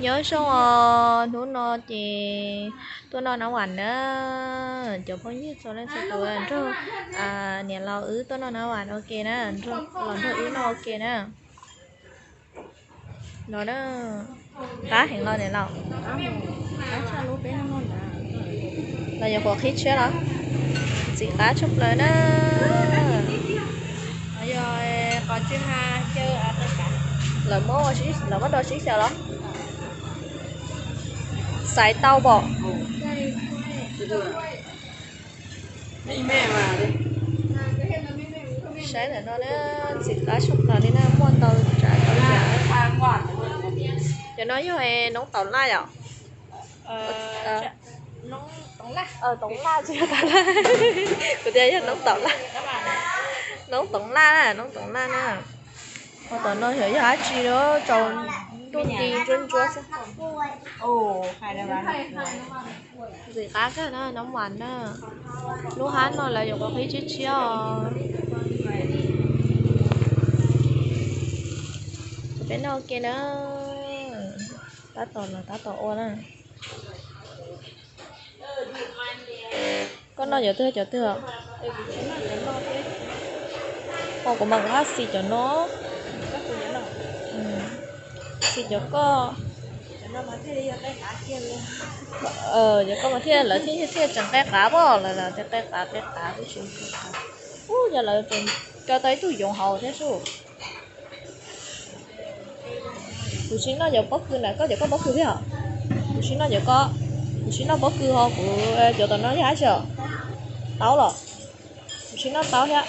Nyob zoo os, hnub no ces tuaj noj nab vam na. Cov phooj ywg txhua leej txhua tus nrog niam laus wb tuaj noj nab vam ua ke na, los nrog wb noj ua ke na. No na, qab heev los niam laus. Los yuav qhuav qhib tshiab los? Ntxim qab tshaj plaws na. Lawv muab do sib xyaw los? Xaiv tau pom. Saib ntawm no na, ntxim qab tshaj plaws li na, muaj ntau tsav ntau yam. Cov no yog noob taum laj yom? Toov laj tsis yog taum laj. Kuv tias yog noob taum laj. Noob toov laj na, noob toov laj na. Ho tom no xyov yog dab tsi, tsau nruj nti ntsuab ntsuab xwb. Ntxim qab kawg na, nab vam na. Lub hab no lawv yuav qhuav qhib tshiab tshiab os. Peb noj ua ke na. Tab tom los tab tom ua na. Koj noj cov twg cov twg? Kuv mas kuv haj xis cov no. Xis cov koj. Cov koj mas thiaj lawv thiaj thiaj tseem qe qav pom lawm, lawv thiaj qe qav qe qav tib si. Ub, yog lawv tseem coj tau ib tug yoov hauv thiab sub. Kuv tsis noj cov pob kws na, koj cov koj pob kws thiab os. Kuv tsis noj cov koj, kuv tsis noj pob kws ho kuv cov tom no yog dab tsi os? Taub los? Kuv tsis noj taub thiab.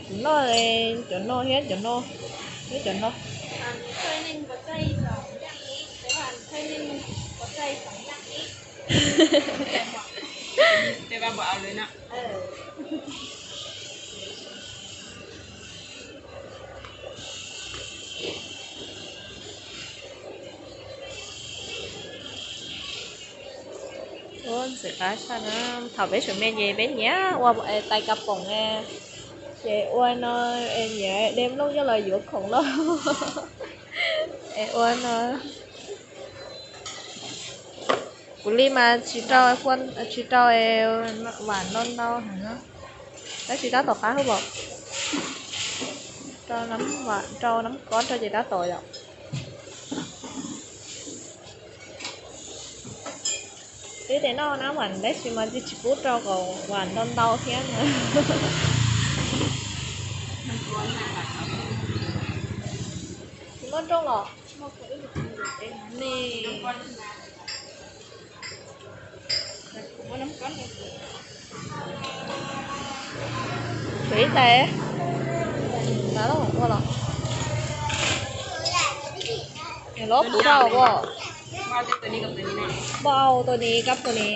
Kuv noj cov no thiab cov no, thiab cov no. Ntxim qab tshaj na, thaum peb tseem me ces peb nyiam ua tais kas poom ne, ces ua no, nyiam de nplooj coj los yuav khoom loj, es ua no. Kuv li mas tsis rau, tsis rau vam ntau ntau heev, tab sis tab tom qab hwb pom. Rau nab vam, rau nab kob rau ces tab tom yom. Twb tias noj nab vam tab sis mas tsis pub rau kom vam ntau ntau thiab na. Tsis muaj nrooj los? Ib tais, ua los, los puv rau as, npau tus ni kab tus ni.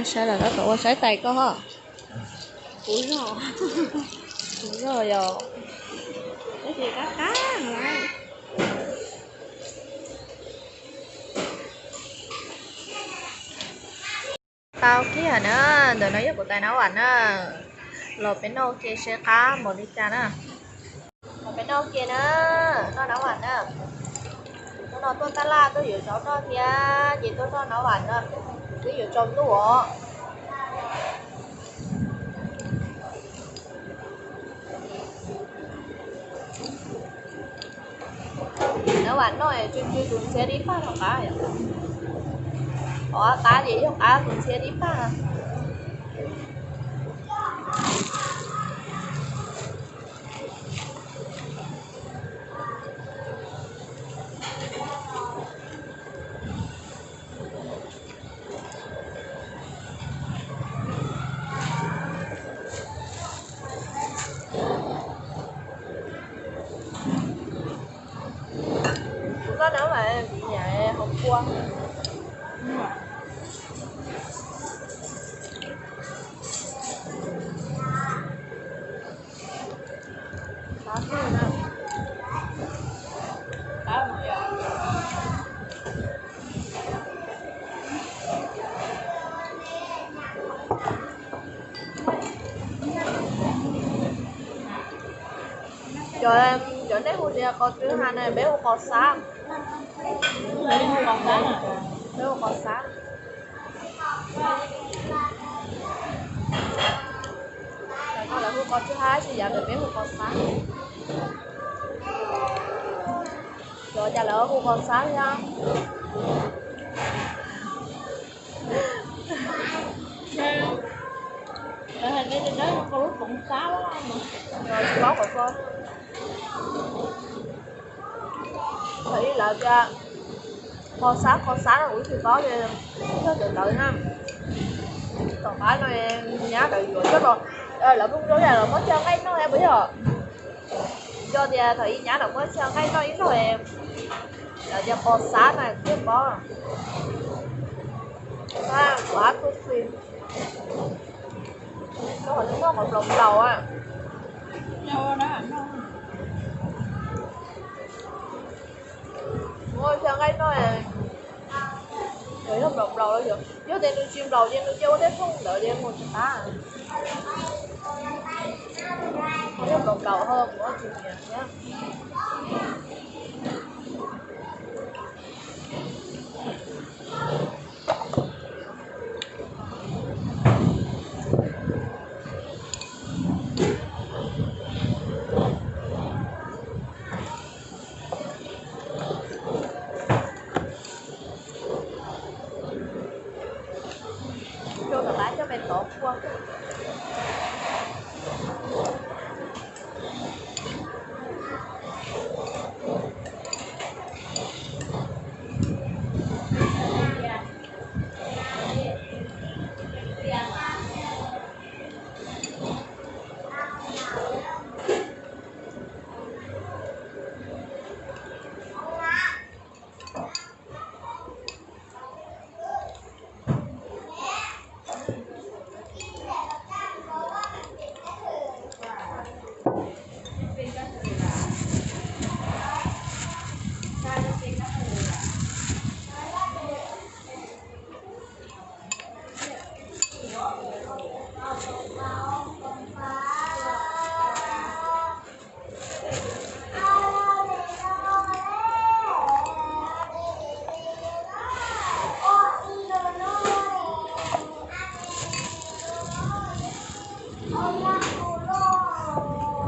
Saib lawm tab tom ua, saib tais koj ho. Kuv zog, kuv zog yog, tab sis qab qab no. Tau kiag na, ntawm no yog kuv tais nab vam na. Los peb noj ua ke seb qab npaum li cas na. Los peb noj ua ke na, noj nab vam na. Hnub no tuaj taj laj tuaj yuav zaub noj thiab ces tuaj noj nab vam na, twb yuav tsaus ntuj os. Nab vam noj tsw tsw tus ntxhiab dib pag no qab, qhov qab ces yog qab tus ntxhiab dib pag. Kuv koj nab vam vim niam hauv kua. Cov, cov nej hu tias qos tsw ha na, peb hu qos xab. Peb hu qos xab. Lawv no lawv hu qos tsw ha, tsis yam li peb hu qos xab. Cov cas lawv hu qos xab thiab. Tsis paub qhov ko. Thaum ub lawv tias qos xab, qos xab no kuv tsis paub li, yog cov ntawd na. Tom qab no nyab lawv yuav coj los, lawv hu rau yam los muab xyaw nqaij noj puas yog? Yog tias thaum ub nyab lawv muab xyaw nqaij noj ib zaug, lawv tias qos xab na kuv tsis paub. Kuv ab tu si. Qhov noj qhov nplaum nplaum. Ua xyaw nqaij noj, yog nplaum nplaum los yog, yog tias nws tsis nplaum ces nws cia ua tej thooj ntawd ces mus tsis qab. Yog nplaum nplaum ho kuv tsis nyiam thiab. Coj tom qab coj pem tov kua.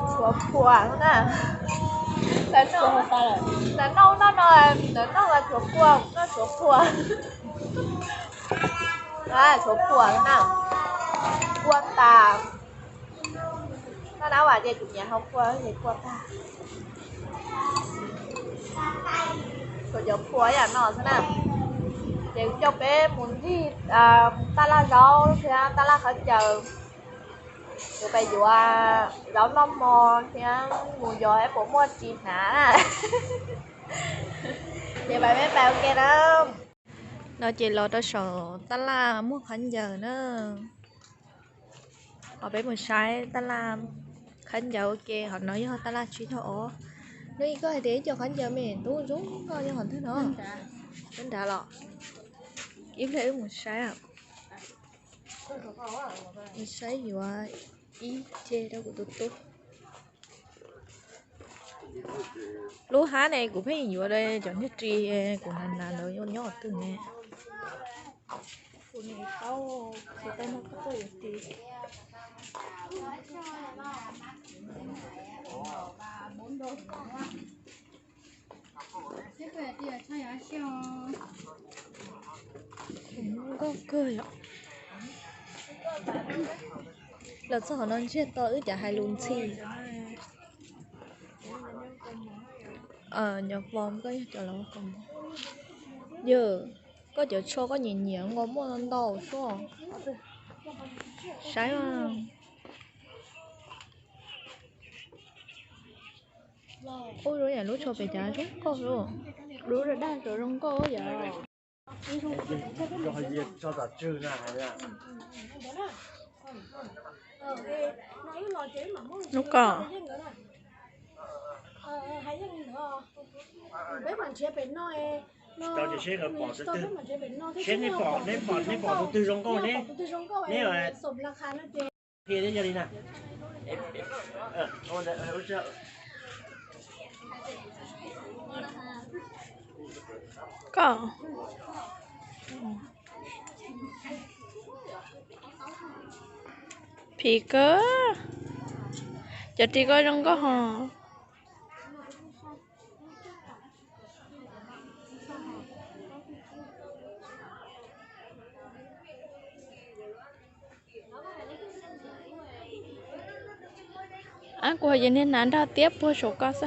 Tshuav phua na. Lawv noj, lawv noj no, lawv noj tshuav phua, noj tshuav phua. Tshuav phua na. Phua tas. Noj dab vas ces kuv nyiam hau phua ces phua tag. Tshuav cov phua yam no xwb na. Ces coj peb mus ncig taj laj zaub thiab taj laj khaub ncaws. Kuv pais yuav zaub noj hmo thiab mus yos es puas muaj tsis hnav na. Ces pais peb pais ua ke na. No ces los rau saum taj laj muag khaub ncaws na. Ho peb mus saib taj laj khaub ncaws ua ke, qhov no yog taj laj tsib caug ob. Nws ib, koj hais tias ib co khaub ncaws me tub zoo nkauj yog qhov twg no? Nyob nrad los? Ib pliag wb mus saib. Mus saib yuav ib ce rau kuv tus tub. Lub hab ne kuv pheej yuav cov niag ris kuv hnav hnav ntawd nyob qhov twg ne. Zoo nkauj kawg yom. Los txog qhov no ntsiag to wb cav hais lus ntxhi. Nyob fom koj yog cov laus ko. Yog koj cov tsho koj nyiam nyiam nkaus muaj ntau tshuaj. Saib mas. Ub, lub yam lub tsho pem cas zoo nkauj, lub daj daj zoo nkauj yom. Lub ko. Seb nej pom, nej pom tus twg zoo nkauj ne, neb qhia thiab yog li na. Koj phim kawg. Cov ris koj zoo nkauj hos. Ab, kuv hais ces niag hnav nrog tiab puag saum koj xwb.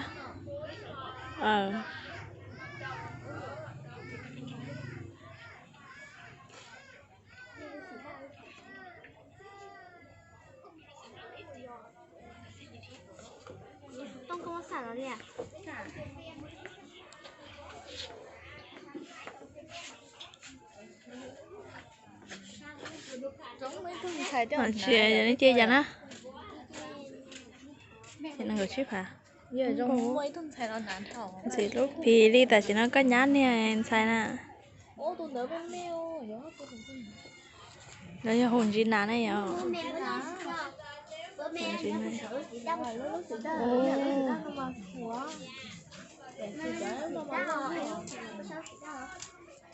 Ces yog nej cia cas na? Ces nees nkaum tsib phav. Ntxim hlub phim li tam sim no koj nyab niag ntxhais na. Lawv yog hu ntsis nas na yom.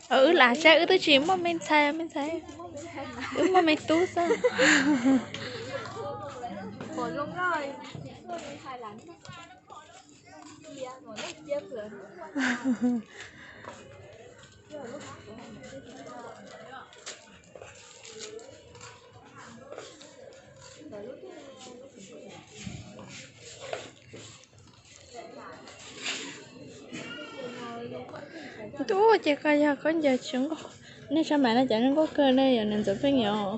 Wb lam saib wb twb tsis muaj me ntxhais, me ntxhais, wb muaj me tub xwb. Ntuj, ces koj yog khaub ncaws tsis nkauj. Nej sab mam no cas zoo nkauj kawg ne, yog nws ntxuav peej yom.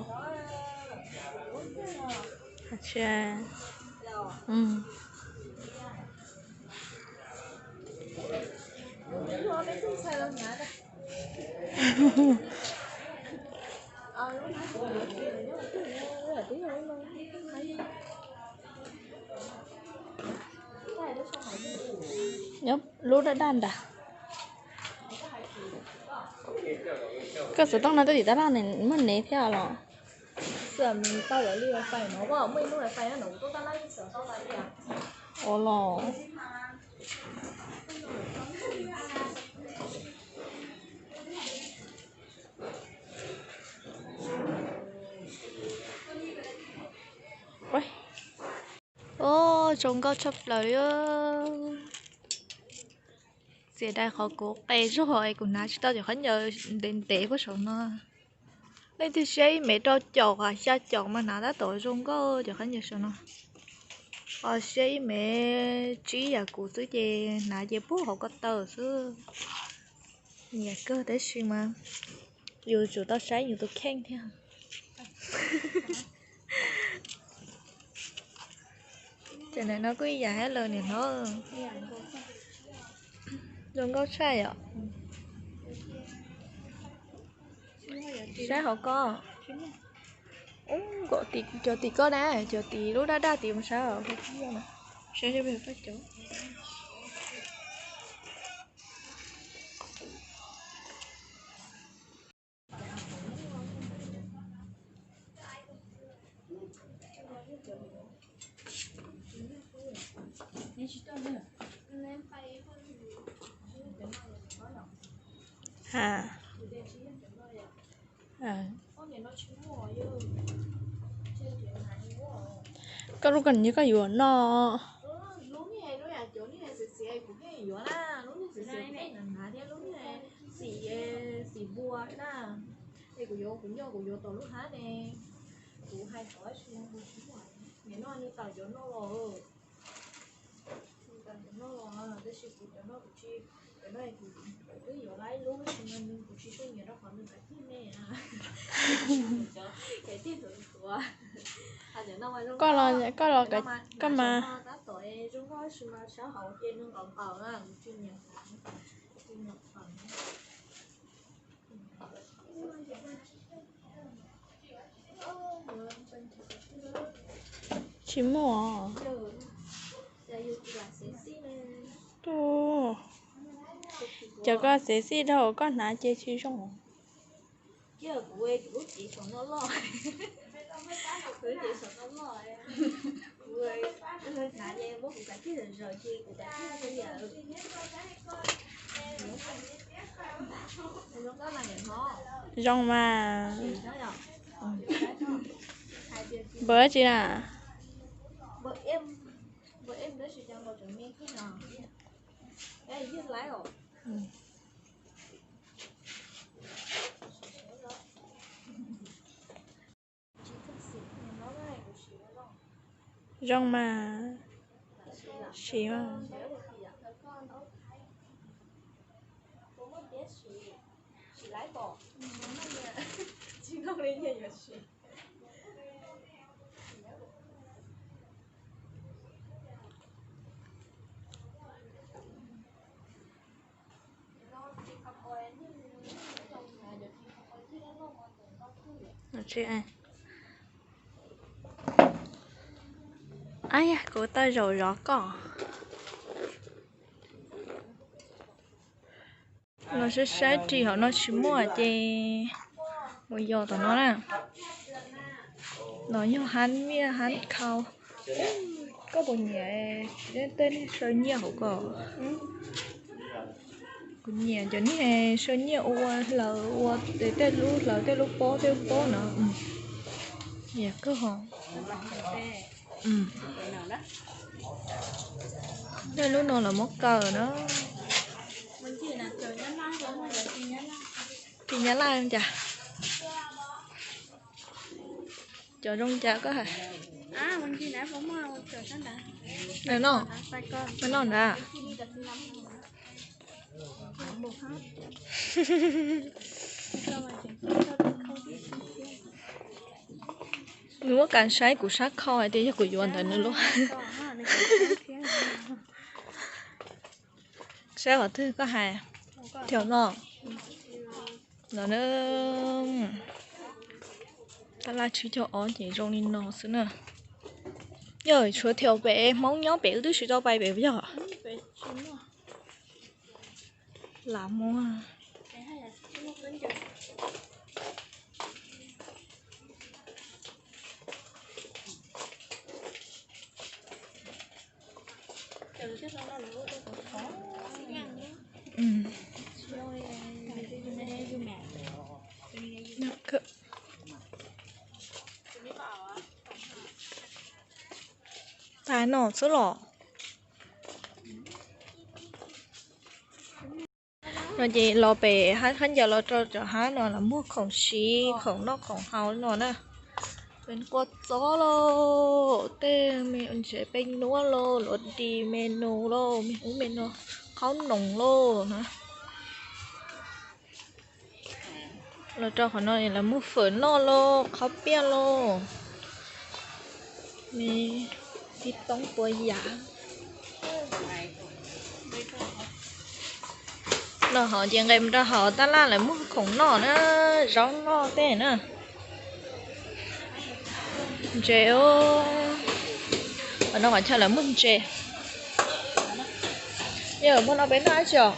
Nyob lub daj daj nrad. Koj xov tooj no twb tim tab laj ne, muaj nev thiab los? Ua los. Ua, zoo nkauj tshaj plaws li. Txias dai qhov kuv qe zog es kuv hnav tsis tau cov khaub ncaws ntev ntev puag saum no. Leej twg siab ib mev rau caum, xya caum mas hnav tab tom zoo nkauj cov khaub ncaws saum no. Ho siab ib mev tsib yam kuv xwb ces hnav ces puag hauv ko taw xwb. Nyiam kawg tab sis mas yus tsum tau saib yus tus kheej thiab. Ces ntawm no kuj ib yam thiab lawm niam hlob. Zoo nkauj tshaj yom. Saib hauv ko. Cov tim ko na, cov tim lub daj daj tim mus saib. Ha. Koj lub ko nws koj yuav no. Koj los, koj los, koj mas. Tsis muaj. Tus, cov koj xev xij dhau koj hnav ces tsis zoo. Zoo mas. Npawb tsi na? Zoo mas. Siv mas. Ab yam, kuv tau zaum zov koj. Los saib saib ris hauv no tsis muaj ces mus yos tom no na. No yog hab nyiaj hab khau. Koj puas nyiam tej neeg saw nyiaj hauv ko? Kuv nyiam cov niag saw nyiaj ua hlawv ua tej lub hlawv tej lub pob tej lub pob no. Nyiam kawg hos. Tej lub no los muab kaw na. Ris Nyab Laj cas? Cov zoo cas koj hais? No, no nrad. Nws muab kas saib kuv sab khau hais tias yog kuv yuav ntawd nws lub. Saib qhov twg koj hais? Thiaum no. No na. Tab laj tsib caug ob ces zoo li no xwb na. Yog tshuav thiaum pem Hmoob nyob pem wb twb tsis tau pais pem yog. Lam muab. Tas no xwb los. No ces los pem hab khaub ncaws los rau cov hab no los muag khoom siv khoom noj khoom haus no na. Pem quav txob los tej me ntsev peb nuab los luav dis me nus los me ub me no, qhaub noom los na. Los rau qhov no los muag fawm noj los qhov piaj los me tib toob tua yam. No hov ces nqes mus rau hauv tab laj lawv muag khoom noj na, zaub noj tej na. Ntses, qhov no qhov chaw lawv muag ntses. Yog muaj no peb noj dab tsi os?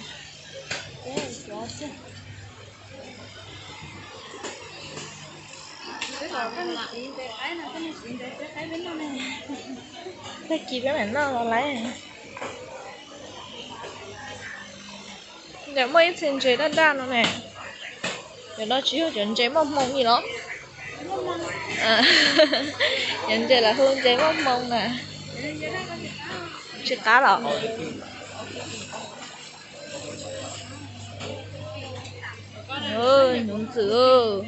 Tag kis peb mam noj los lawm. Ntawm muaj ib txhia ntses daj daj no ne. Cov no tsis yog cov ntses moj hmoo li los? Cov ntses lawv hu ntses moj hmoo na. Tsis qab los? Nuv ntxwm,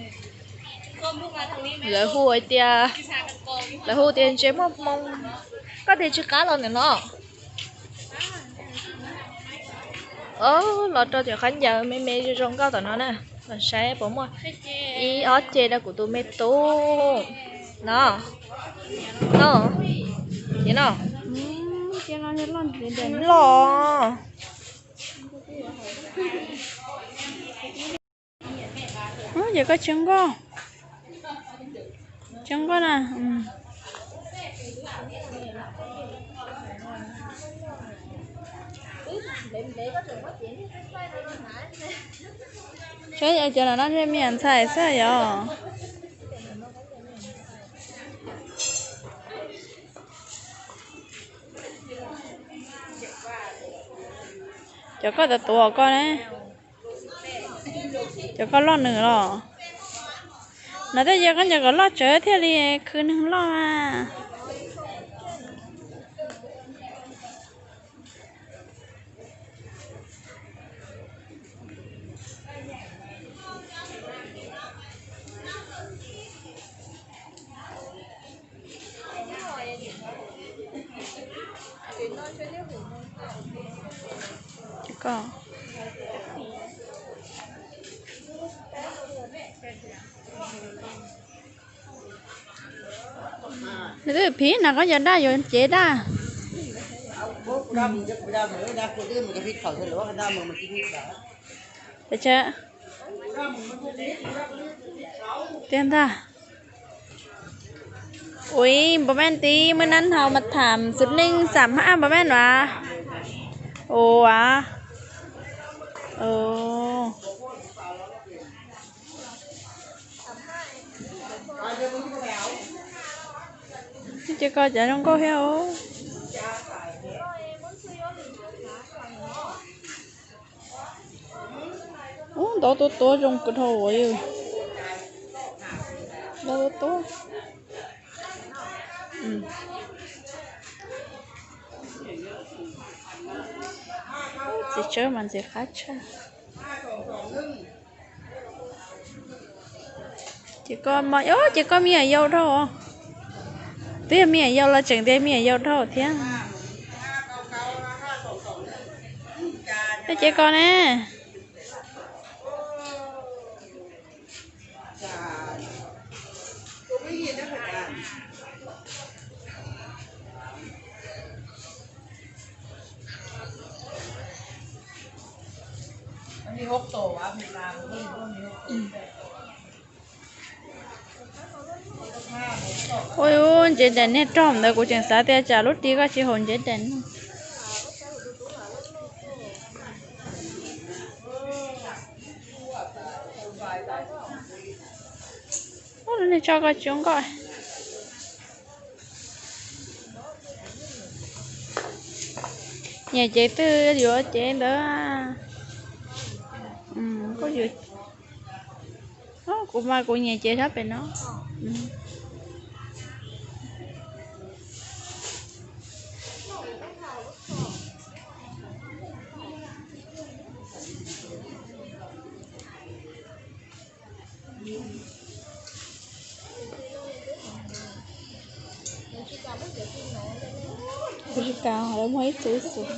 lawv hu hais tias, lawv hu tias ntses moj hmoo. Koj tias tsis qab los ntawm no? Los rau cov khaub ncaws me me zoo zoo nkauj tom no na, los saib puas muaj ib ob ce rau kuv tus me tub no. No, no, loj. Ces koj tsis nkoj, tsis nkoj na. Saib cov no no ntshe me nyuam ntxhais xwb yom. Cov koj tuav tuav koj ne, cov koj loj nws los. No tej yog koj cov kom loj tsawv thiaj li khwv neeg loj mas. Nws twb phiv na, koj yog daj yuav cev daj. Pes tsawg? Tiag ntag. Ui, npam mej tib mub nab hau mas tham xwm neej xam hab npam mej nuav. Ua, ces koj cas zoo nkauj thiab os. Ub, ntau tuab tuab zoo kawg dhau yog. Ntau tuab tuab. Txiv tsawb mas ntxim qab tshaj. Ces koj, ces koj me nyuam yaus dhau. Twb yog me nyuam yaus los tseem tias me nyuam yaus dhau thiab. Koj ces koj ne. Ua, ntsev daim niag rog ntawd kuv tseem xav tias tsam lub ris koj tsis haus ntsev daim niag. Ub, lub niag tsho koj tsis zoo nkauj. Nyiam cev twg yuav cev ntawd. Kuv mas kuv nyiam cev sab pem no. Kuv tsis kam, lawv muag ib txwv ib txwv.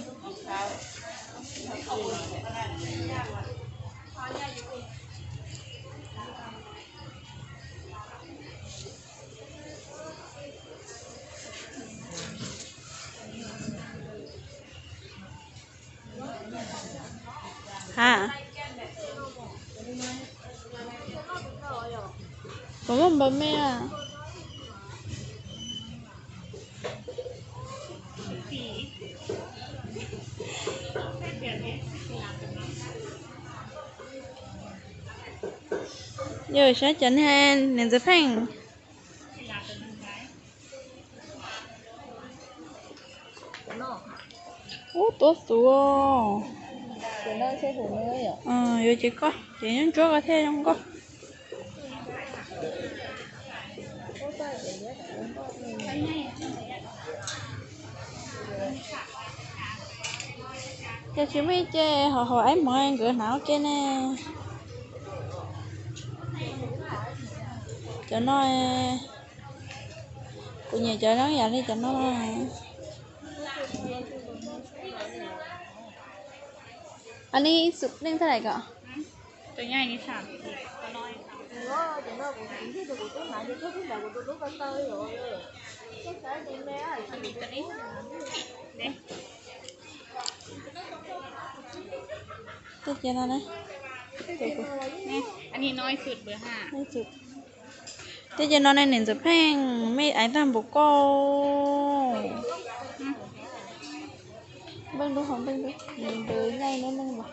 Ha, puas muaj npam mej? Yog saib cov niag niam ntxawm Pheej. Ub, tuab xuv. Yuav ces koj ces nyob ntsuab koj thiaj zoo nkauj. Ces tsis muaj ib ce ho haum aib mov nkawd hnav ua ke ne. Cov no, kuv nyiam cov zoo yam li cov no. Anw ib xub neej tag lawm kom. Tej ces no ne, tej ces no ne niam ntxawm Pheej, mej aiv tag npaum koj. Npeej dub ho npeej dub, nws nyaij nub neej los.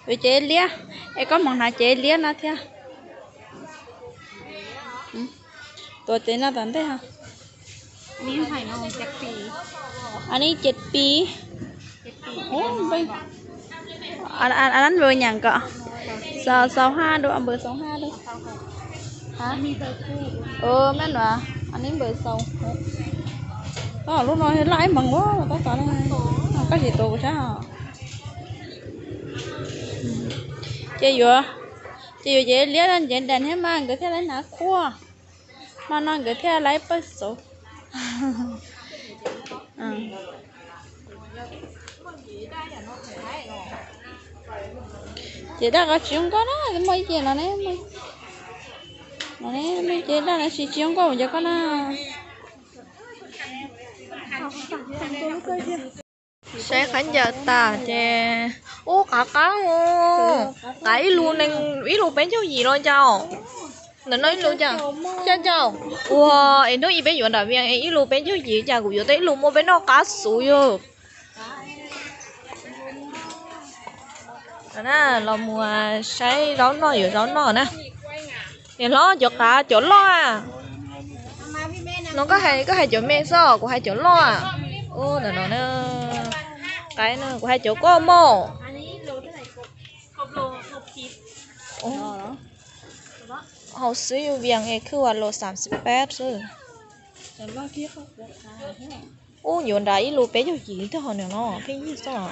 Yuav cev liab, es koj mus hnav cev liab no thiab. Tuav cev no tom ntej. Anib ces pib, anab npawg nyam kom, xaus haj dua, npawg xaus haj dua. Mej nuav, anib npawg xaus. Lub no laj ib meeg ua tab tom koj tsis tuav kuv sab. Ces yuav, ces yuav cev liab no cev das thiab mas nkawd thiaj li hnav qhuaj. Hmo no nkawd thiaj li pawg xauv. Ces daj qab tsis zoo nkauj na, muaj ib ce no ne, no ne, muaj ib ce daj no tsis, tsis zoo nkauj cov koj na. Saib khaub ncaws tas ces, ub, qav qab, qav ib lus nees, ib lus peb caug yim los cas. Ntawm no ib lus cas, xya caum. Ua, es hnub ib peb yuav nram Vias es ib lus peb caug yim cas kuv yuav tau ib lus muaj peb noj qab xuv yog. Los mus saib zaub noj, yuav zaub noj na. Niam hlob, cov qav cov loj a. No koj hais, koj hais cov me xwb, kuv hais cov loj a. Ub, ntawm no na, qaib na, kuv hais cov koj mog. Hauv xwb yus Vias es khwj vas los xas xis peb xwb. Ub, yuav nrad ib lus peb caug yim twb ho niam no pheej yig xwb.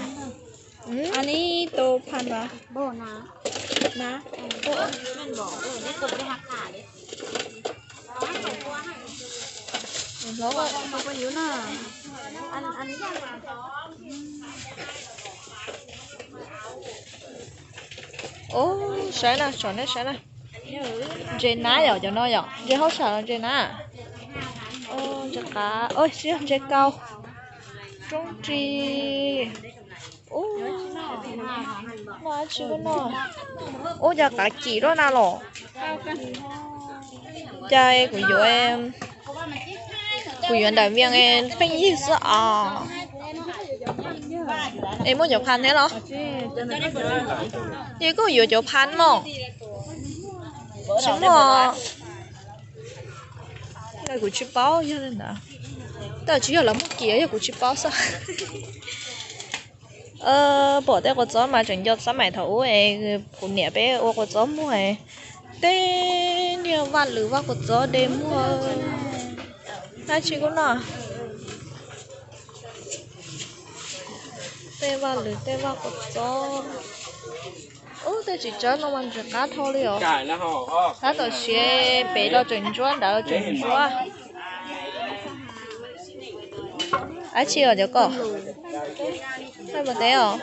Ub, saib na, saib na, saib na. Ntses nab yom, cov no yom, ntses hauj sam los ntses nab. Ntses qav, ntses kau, roob ris. Ub, noj dab tsi kuj noj. Ub, cov qav kim luaj na los. Cas kuv yuav, kuv yuav nram Vias pheej yig xwb os. Es muaj cov phas thiab los? Ces kuj yuav cov phas mog. Tsis muaj. Kuv tsis paub yog li ntawd. Tab tsis yog lawv muab kiag, yog kuv tsis paub xwb. Pom tej kua txob mas tseem nco xab maim thaum ub es kuv niam peb ua kua txob muag, tej niag vaj lwm vaj kua txob de muag, dab tsi kuj noj. Tej vaj lwm tej vaj kua txob. Ub, tej txiv tsawb no mas ntxim qab dhau li os. Tab tom siav pem los tseem ntsuab, ntawd tseem ntsuab. Dab tsi os cov koj? Nqaij npua teb os?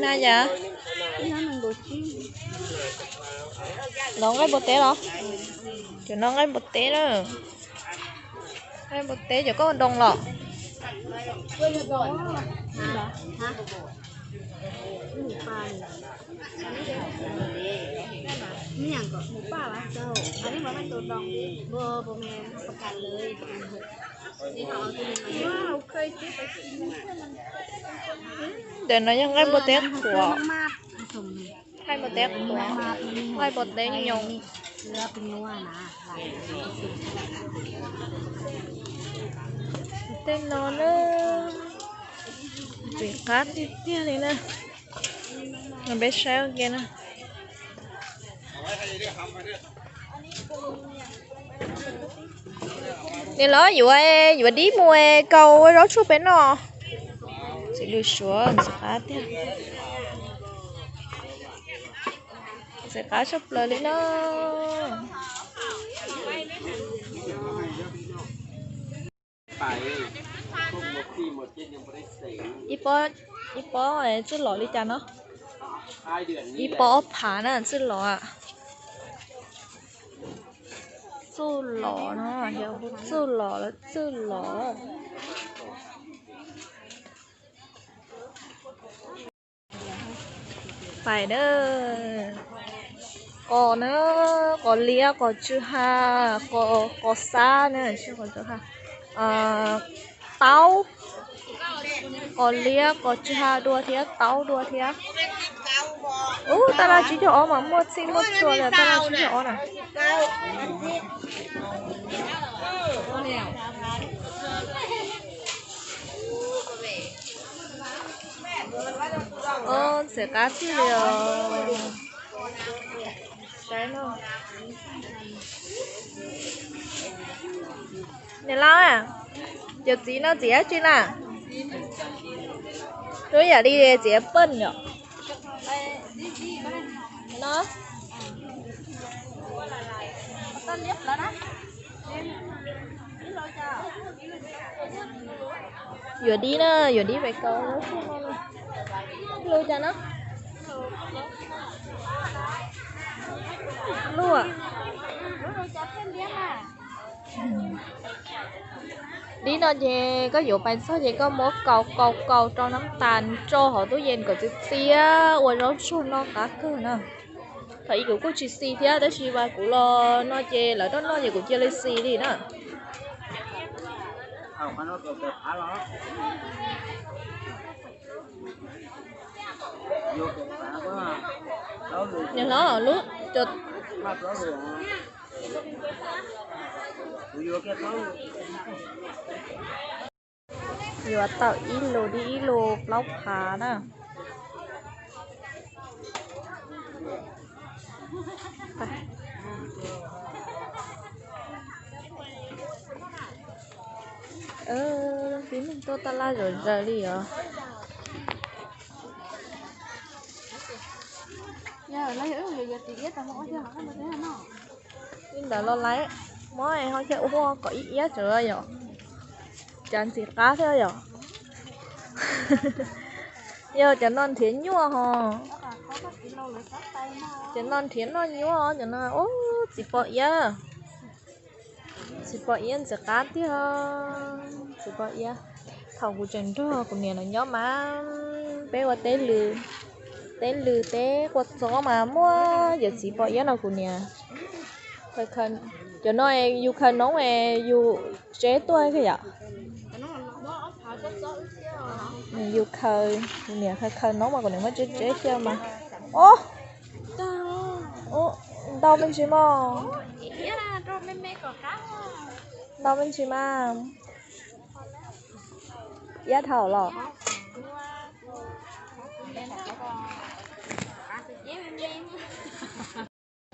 Na yam, no nqaij npua teb los? Cov no nqaij npua teb na. Nqaij npua teb, cov koj ua doo los? Ntawm no yog nqaij npua teb qhuav. Nqaij npua teb qhuav, nqaij npua teb nyoos. Tej no na, ntxim qab tiag tiag li na. Peb saib ua ke na. Nim los yuav, yuav dib mus kau zaub tsuag peb noj. Txiv lws suav ntxim qab tiag. Ntxim qab tshaj plaws li na. Ib pob, ib pob txwj lom li cas no? Ib pob ob phav na txwj lom. Txuj lom no, yog hu txuj lom los txwj lom. Pais na, qos na, qos liab, qos tsw ha, qos, qos xab na, qos tsw ha, taub, qos liab, qos tsw ha dua thiab, taub dua thiab. Ub, tab laj tsib caug ob mas muaj txhij muaj txhua li, tab laj tsib caug ob na. Ntxim qab tiag li os. Niam laus, cov txiv no txiv dab tsi na? Lub yam li txiv pej yom. Yuav dib na, yuav dib pem kaus lub xyoo no. Lub cas no? Lub. Dib no ces koj yuav pais txog ces koj muab kaus kaus kaus rau nab tas tso hauv tub yees kom txias txias ua zaub tsuag noj qab kawg na. Thaum ub kuv kuj tsis xis thiab tab sis mas kuv los no ces lawv rov noj ces kuv cia li xis li na. Niam hlob, lub, yuav tau ib lus dib ib lus plaub phav na. Tib neeg tuaj taj laj zom zaws li os. Li ntawd los lawm, muab ho thiaj ua kom ib iab tso yom. Cas ntxim qab thiab yom. Yog cov no nrhiav nyuaj ho. Cov no nrhiav noj nyuaj, cov no ub txiv pos iab. Txiv pos iab ntxim qab tiag. Txiv pos iab, thaum kuv tseem nrog kuv niam lawv nyob mas peb ua teb lws, teb lws teb kua txob mas muaj yawm txiv pos iab no kuv niam. Cov no yus khaws noob es yus tseb tuaj yom. Yus khaws, kuv niam khaws khaws noob mas kuv niam muab tseb tseb xyaw mas. Ob, ntau me ntsis mas. Ntau me ntsis mas. Iab dhau los.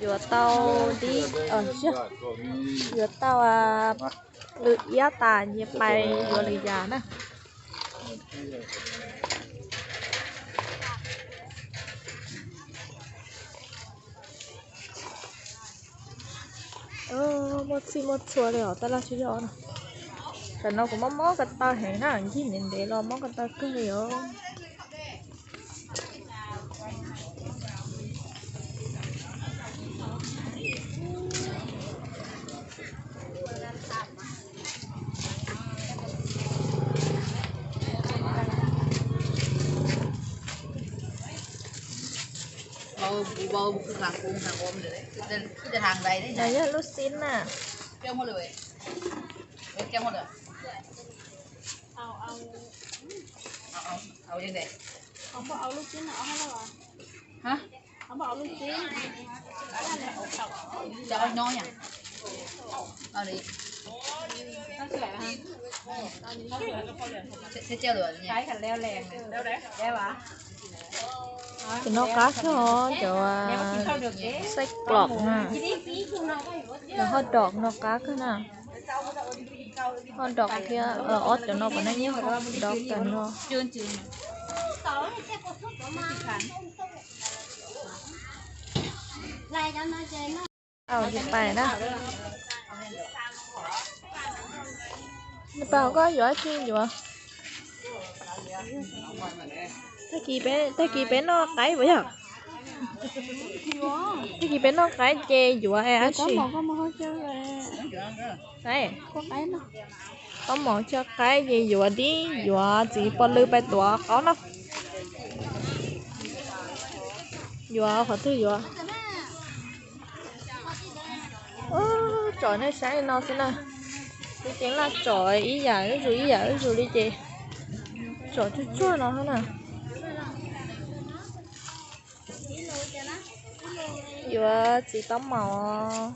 Yuav tau dib, yuav tau lwm iab tas nyias pais yuav lwm yam na. Muaj txhij muaj txhua li os, taj laj tsib caug ob no. Tam no kuv mob mob ko taw heev na, ncig ntev ntev los mob ko taw kawg li os. Yog lub xib na. Cov no qab kawg os, cov xaib ploom na, cov hot dog no qab kawg na. Hot dog thiab ob cov no puav leej yog hot dog tag nrho. Au, pais na. Pais, koj yuav dab tsi yuav? Tag kis peb noj qaib puas yog? Tag kis peb noj qaib ces yuav dab tsi? Taub mom chaw qaib ces yuav dib, yuav txiv pov lw pais tuav qaub no. Yuav qhov twg yuav? Tsom nej saib li no xwb na. Kuv ceev laj tsom ib yam zuj zus ib yam zuj zus li ces tsom tsuag tsuag no xwb na. Yuav txiv taub mom.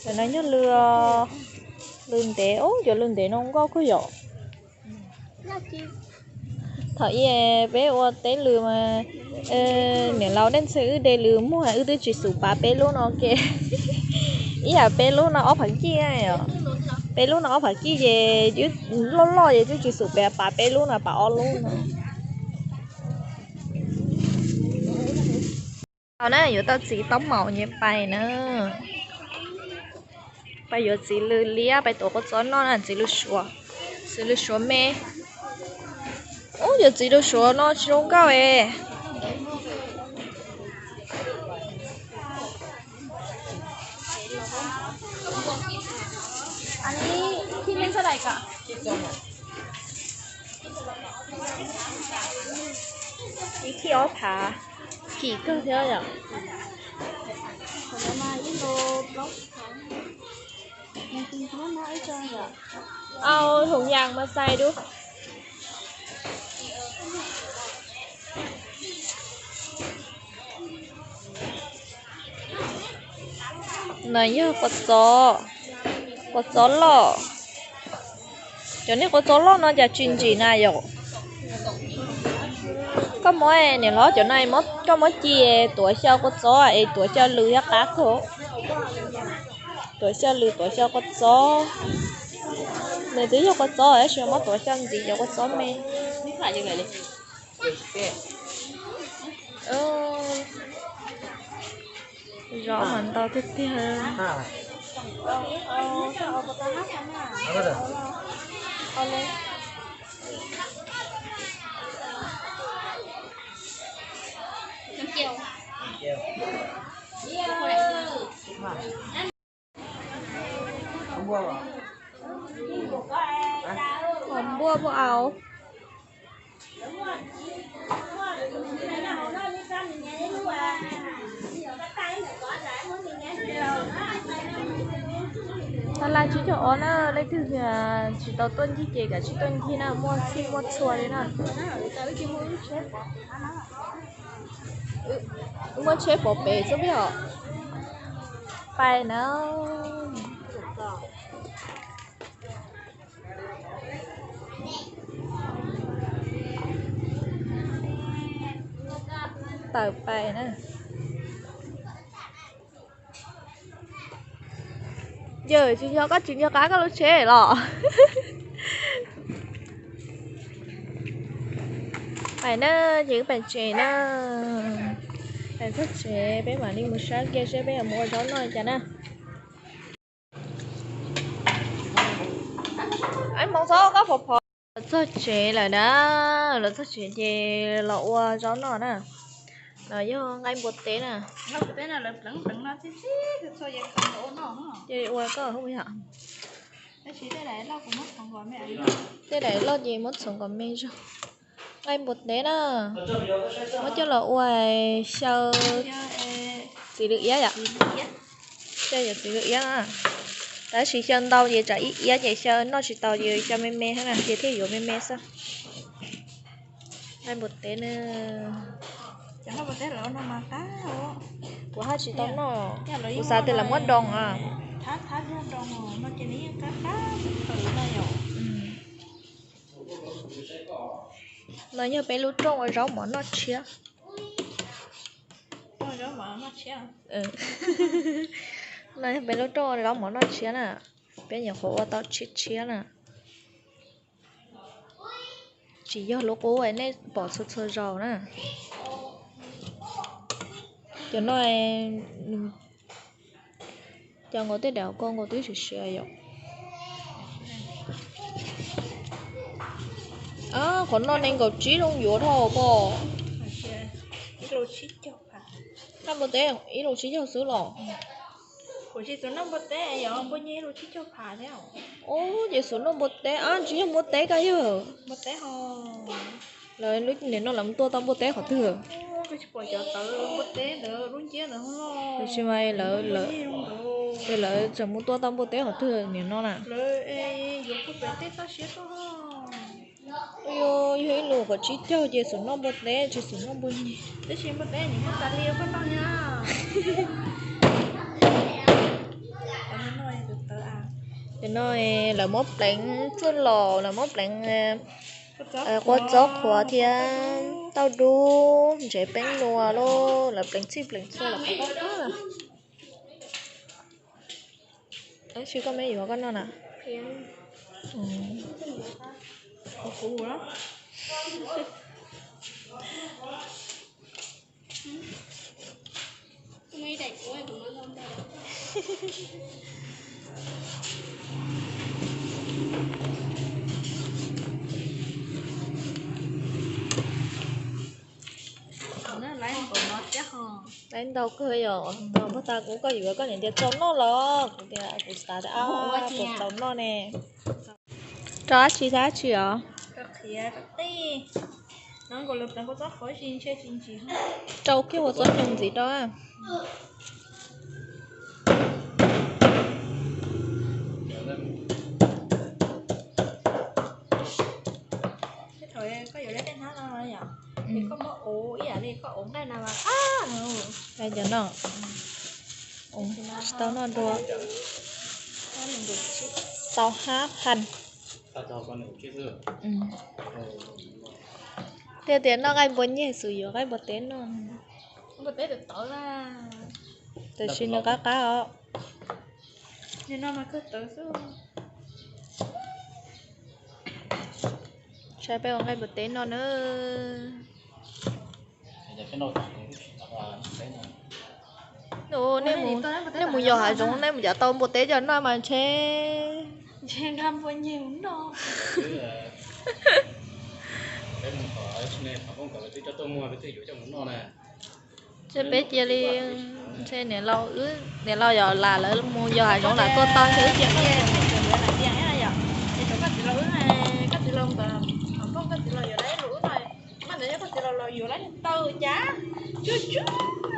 Cov no yog lw, lw ntev, ub, cov lw ntev no nkauj kawg yom. Thaum ub peb ua teb lw mas niam laus Dej Ntxhee wb de lw muag wb twb tsis xus pav peb lub no ke. Ib yam peb lub no ob phav kij, peb lub no ob phav kij ces loj loj ces twb tsis xus pav peb lub no, pav ob lub no. Tau na, yuav tau txiv taub mom nyem pais na. Pais yuav txiv lw liab pais tuav kua txob noj na, txiv lw suav, txiv lw suav me. Ub, yuav txiv lw suav no tsis zoo nkauj es. Ib thij ob phav, kim kawg thiab yom. Au, thùng yang mas xais dub. No yog kua txob, kua txob loj. Cov niag kua txob loj no cas tsis ntsim na yom? Koj muab, niam hlob, cov no koj muab ci tuav xyaw kua txob es tuav xyaw lw thiab qab kawg. Tuav xyaw lw tuav xyaw kua txob. Nws twb yog kua txob tab sis muab tuav xyaw ntxiv cov kua txob me. Zov mas ntau tiag tiag. Qhov npuaj puas au? Tab laj tsib caug ob na, leej twg tsis tau tuaj ncig ces kav tsij tuaj ncig na, muaj txhij muaj txhua li na. Wb muab tsheb pov pem xwb peb os. Pais na. Tawm pais na. Yawm tsis nco, koj tsis nco qab koj lub tsheb los? Pais na, ces wb pais tsev na. Pais txog tsev peb mam li mus saib kiag seb peb yuav mus ua zaub noj li cas na. Hmoov txhob koj phov phov. Los txog tsev lawm na, los txog tsev ces los ua zaub noj na. No yog nqaij npua teb na. Ces ua koj hub yom. Tej daim loj ces muab txhoov kom me zog. Nqaij npua teb na, muab coj los ua xyaw txiv lws iab yom. Xyaw yog txiv lws iab na. Tab sis xyaw ntau ces tsam ib iab ces xyaw noj tsis tau, ces xyaw me me thiab na, ces thiaj yuav me me xwb. Nqaij npua teb na. Kuv haj tsis tau noj, kuv xav tias lawv muab doo a. No yog peb lub rooj ua zaub mov noj tshiab. No yog peb lub rooj ua zaub mov noj tshiab na. Peb nyuam qhuav ua tau tshiab tshiab na. Tsis yog lub qub nej pom txhua txhua zaus na. Cov no, cov nkaus tej daim ko nkaus twb siav siav yom. Qhov no nees nkaum tsib zoo yuav dhau pom. Noj npua teb ib los tsib caug xwb los? Kuv tsis xav noj npua teb, yog npua nyeg los tsib caug phav thiab. Ub, ces xav noj npua teb, ab, tsis yog npua teb koj yog. Npua teb ho. Lawv lub niam no lawv mus tua tau npua teb qhov twg? Kuv tsis pom cov tawv npua teb ntawd lub nciab ntawd los. Tiam sis mas lawv, lawv, ces lawv tseem mus tua tau npua teb qhov twg niam no na? Lawv yuav pub pem tej toj siab tuaj. Yog ib lus kom tsib caug ces xav noj npua teb tsis xav noj npua nyeg. Tab sis npua teb nws muaj tas li koj noj na. Ces no lawv muab pleev txwj laus, lawv muab pleev quav txob qhuav thiab tauj dub, ntsev peeb nua lauj, lawv pleev txhij pleev txhua los qab qab. Tab sis koj me yuav koj noj na. Laiv ntau kawg yom, npag tas kuv koj yuav koj niam tias txaus noj los kuv tias kuv xav tias ab, kuv txaus noj ne. Rau dab tsi thiab dab tsi os? Rau kiag ua txob nyoos ntxiv rau. Koj yuav lub tej hnab no yom, es koj muab ua ib yam li koj ua nqaij na mas qab no. Cov no tsis tau noj dua. Tau hab phan. Thiaj tias noj nqaij npua nyeg xwb yuav nqaij npua teb noj. Tab sis nws qab qab os. Saib peb ua nqaij npua teb noj na. Nej mus yos hav zoov nej mus cov tau npua teb coj noj mas ntshe, ntshe nqa npua nyeg mus noj. Ntshe peb cia li, ntshe niam laus, niam laus yog lam lawv mus yos hav zoov lam tuaj tau ntshe wb cia li. Mas ntawd yog koj txiv laus los yuav lawm niag taw cas tsuag tsuag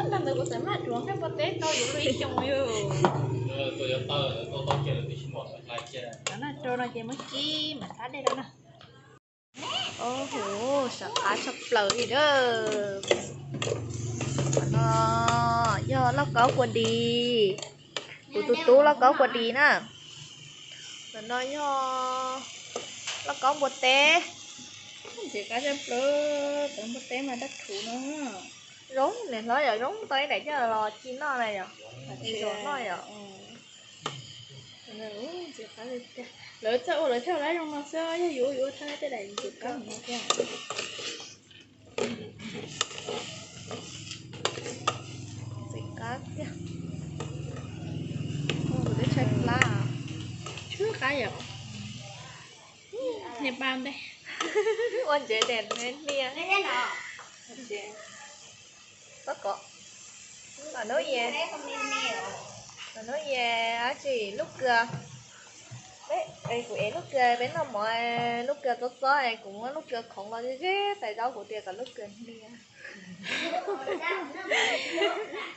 ntag ntawd kuv txawm maj dua nqaij npua teb tau yuav luag ib xyoos yog. Cov no rau no ces muab tsib mam thab dej rau na. Ub, sav qab tshaj plaws li na. Qhov no yog lauj kaub kua dis, kuv tus tub lauj kaub kua dis na. Qhov no yog lauj kaub npua teb. Ntxim qab tshaj plaws, tau npua teb mas dab thuv no. Zoo, niam hlob yog zoo tau ib daim coj los ci noj na yom, tsis zoo noj yom. Lawv txawj ua lawv thiaj ua zoo no xwb, yog yus ua yus ua thiaj tej daim ntxim qab no thiab. Ntxim qab tiag. Kuv twb tshaib plab. Tshaib qab yom. Niag pab ntej. Ua ntsev des hnia. Txob kov. Hnub, hnub yes dab tsi lub kua. Kuv ev lub kua peb noj mov, lub kua txob txob, kuv muab lub kua khoov los ze ze tais zaub kuv tias kom lub kua hnia.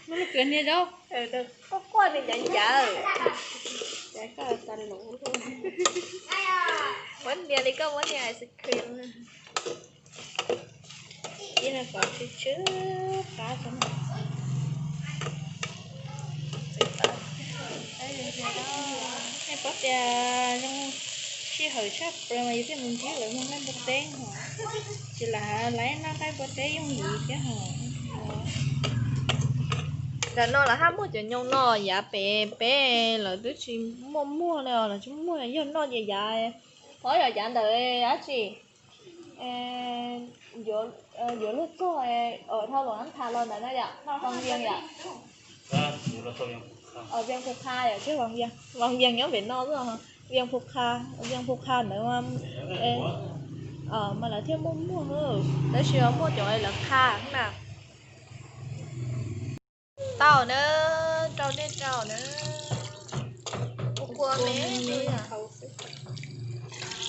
Muab lub kua hnia zaub. Quaj quaj li ncav ncav. Muab hnia li koj muab hnia ice cream. Ib no kom tsw tsw qab. Nej paub tias zoo sij hawm tshaj plaws mas yus thiaj mus ntsib lawv noj nqaij npua teb hos. Tsis lam laiv noj nqaij npua teb yooj yim thiab hos. Ntawm no lawv haj muaj cov nyoos no yav pem peb lawv twb tsis muaj muag li os, lawv tsis muaj, yog noj ces yav, phob yog yav ntawm dab tsi, yuav luag txog dhau Luam Nab Thas los ntawd na yom, Vaj Vias yom. Vaj Vias Phu Qha yom, tsis Vaj Vias, Vaj Vias nyob pem no xwb, Vias Phu Qha, Vias Phu Qha ntawd mas lawv thiaj muaj muag, tab sis muaj cov lawv qha na. Rau na, rau dej rau na. Kua me,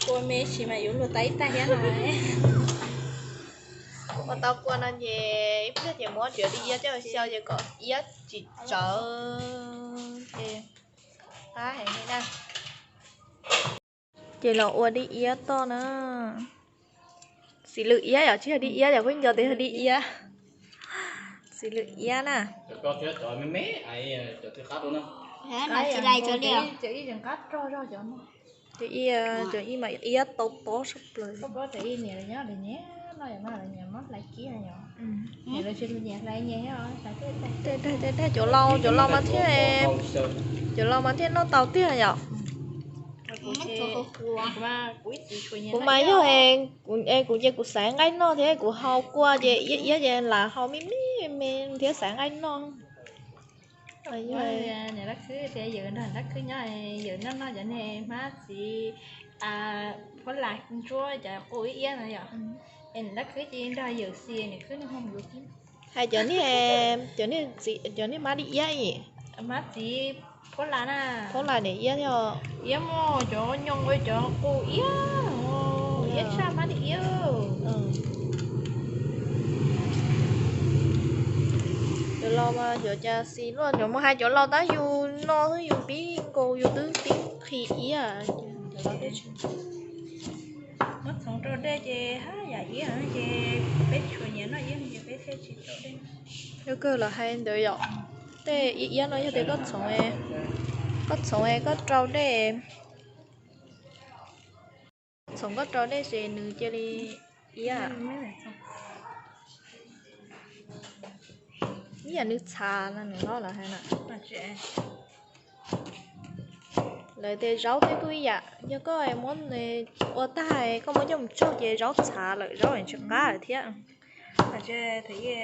kua me tsis mas yuav luag tau ib tag thiab no. Ua tau kua no ces ib pliag ces muab diav li iab coj xyaw ces kom iab tsis tsawv ces qab heev li na. Ces los ua dib iab toj na. Xws lwm iab yom, tsis yog dib iab yom, kuv nco tias yog dib iab. Xws lwm iab na. Cov ib, cov ib mas iab tau tob sab plaws. Dag, cov laus, cov laus mas thiaj, cov laus mas thiaj noj tau tiag yom. Kuv mas yog, kuv ces kuv xaiv nqaij noj thiab kuv hau kua ces iab iab ces lam hau me me me thiab xaiv nqaij noj. Niam Dab Khwb thiab yawm Dab Khwb nyob, yawm noj noj cov niag hmab txiv phuab las ntsuab cov qus iab iab no yom. Niam Dab Khwb ces nrog yawm Xis Niam Khwb nws ho mus yuav kib. Hais cov niag, cov niag hmab dib iab, hmab txiv phuab las na, phuab las niam iab thiab. Iab muaj cov nyoos ua cov qus iab, iab tshaj hmab dib iab. Cov laus mas xyov cas xis luaj, cov mus hais cov laus tab yus no xwb yus pib nkaus yus twb pib nqhis iab. Muab txhoov rau dej ces haj yam iab ces peb tsuas nyiam noj iab ces peb thiaj tsis rau dej. Yog kawg los hais ntawd yom. Tej iab iab no yog tias koj txhoov, koj txhoov koj rau dej, txhoov koj rau dej ces nws cia li iab. Ib yam nws txhav no nws hlob lawv hais na. Lawv tias zaub twb kuj ib yam, yog koj muab ua tag koj muab coj mus tsau ces zaub txhav lawm, zaub tsis qab lawm thiab. Thaum ub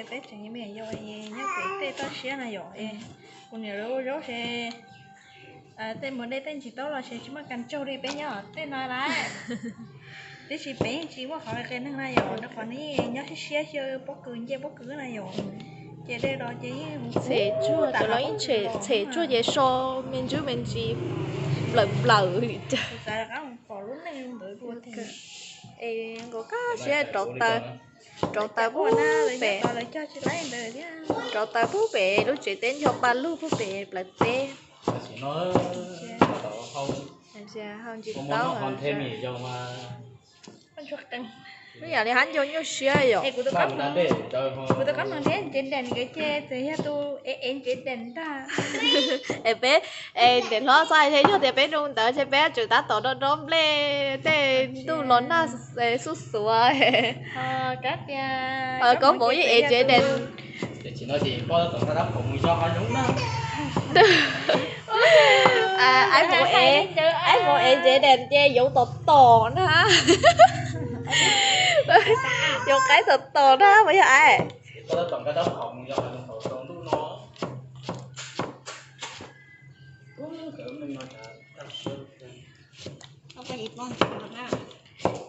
peb tseem me nyuam yaus nyob pem tej toj siab no yom, kuv niam lawv ua zaub ces tej muag dej tej ntsis taub los ces tsis muaj kas tsaug li peb nyob tej no lawm. Tiam sis peb yeej tsis muaj qhov qia neeg na yom, rau qhov nws nyob siab siab xyaw pob kws nce pob kws na yom. Ces dej los ces yeej txhem tsuag, cov laus yeej txhem tsuag ces so me ntsis me ntsis plaws plaws li cas. Xav rov qab mus pom lub neej ntawd dua. Es nkaus kaj siab rauv taws, rauv taws pub pem, rauv taws pub pem lub tsev teb ncho pa lug pub pem plawv teb. Hau ntsis taub. Lub yam li hab nco nyuaj siab yom. Kuv tus qab hmoov thiab Ntsev Dees nkawd ces txawm yog tus ev ev Ntsev Dees ntag. Es peb, es Ntsev Hlob txhob hais thiab, yog tias peb zoo ntawd ces peb tseem tab tom dob dob nplej tej ntuj los nag xuj xuav. Koj hmoov yeej ev Ntsev Dees. Aib hmoov ev Ntsev Dees ces yoov tom tom na. Yoov qaib tom tom na puas yog aib?